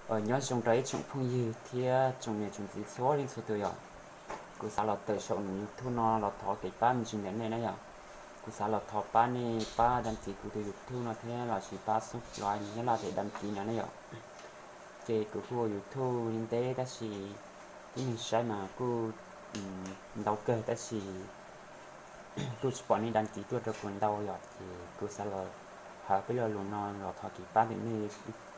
Nyob zoo rau ib tsoom phooj ywg thiab tsoom niam tsoom txiv txhua leej txhua tus yom. Kuv xav los tawm saum nws YouTube no los thov kev pab me ntsis ntawm nej na yom. Kuv xav los thov pab nej pab đăng ký kuv tus YouTube no thiab los sis pab subscribe nyob laj tias đăng ký no na yom. Ces kuv kuj ua YouTube li ntev tab sis tib neeg saib mas kuj ntau kawg tab sis kuj tsis pom nej đăng ký tuaj rau kuv ntau yom. Ces kuv xav los hais peb lo lus no los thov kev pab ntawm nej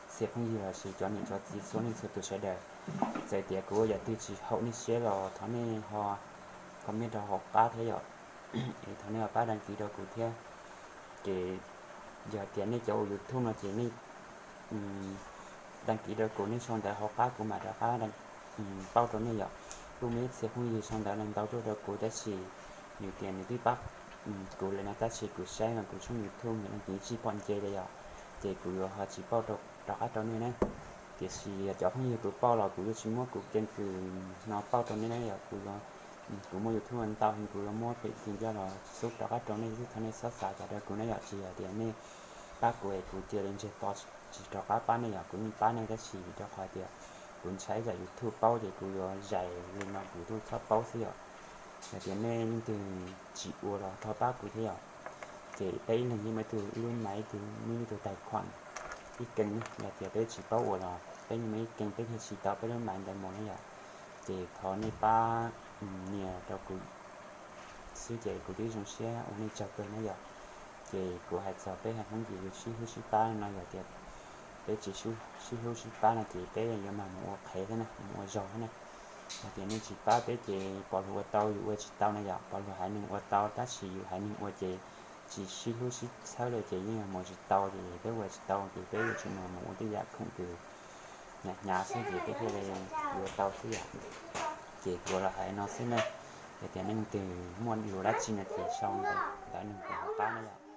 txhia phooj ywg los sis cov niam cov txiv txhua leej txhua tus sawv daws. Txawm tias kuv ua yam twg tsis haum nej siab los thov nej ho comment rau hauv qab thiab yom. Es thov nej ho pab đăng ký rau kuv thiab. Ces yog tias nej cov ua YouTube no ces nej đăng ký rau kuv, nej sau ntawv hauv qab kuv mam rov qab pauj rau nej yom. Kuj muaj ib txhia phooj ywg sau ntawv ntau tuaj rau kuv tab sis nws tias nws twb pab kuv lawm no tab sis kuv saib no kuv tshooj YouTube nws đăng ký tsis pom nce li yom. Ces kuv yuav ho tsis pauj rov qab rau nej na. Tiam sis yog cov phooj ywg kuv pauj los kuv yuav tsis muab kuv kênh kws no pauj rau nej na yom. Kuv yuav, kuv muaj YouTube ntau heev, kuv yuav muab pem kênh coj los xub rov qab rau nej xwb, thov nej txhob xav cas rau kuv na yom. Tsis yog tias nej pab kuv es kuv cia li ntsiag to tsis rov qab pab nej yom, kuv yeej pab nej tab sis rau qhov tias kuv ntshai tsam YouTube paub ces kuv yuav zais li no kuv kuj txhob paub xwb yom. Yog tias nej leej twg tsis ua los thov pab kuv thiab yom. Ces peb ib leeg yeej muaj ib tug ib lub maiv, ib tug, muaj ib tug tais khuam ib kênh, yog tias peb tsis paub ua los peb yeej muaj ib kênh, peb thiaj siv tau peb lub maiv ntawd mus na yom. Ces thov nej pab nias rau kuv xwb ces kuv twb zoo siab ua nej tsaug kawg na yom. Ces kuv hais txog peb haiv Hmoob ces yus sib hlub sib pab no, yog tias peb tsis sib hlub sib pab no ces peb yuav mag mus ua qhev thiab na, mus ua zog thiab na. Yog tias nej tsis pab peb ces pom luag ua tau yus ua tsis tau na yom, pom luag haiv neeg ua tau tab sis yus haiv neeg ua ces tsis sib hlub sib txhawb li ces yeej mus tsis tau, ces peb ua tsis tau ces peb yuav tsum mag mus ua tej yam khoom kws hnyav hnyav xwb ces peb thiaj li yuav tau xwb yom. Ces kuv los hais no xwb na, yog tias nej leej twg muaj lus dab tsi no ces sau ntawv nug kuv hauv qab na yom.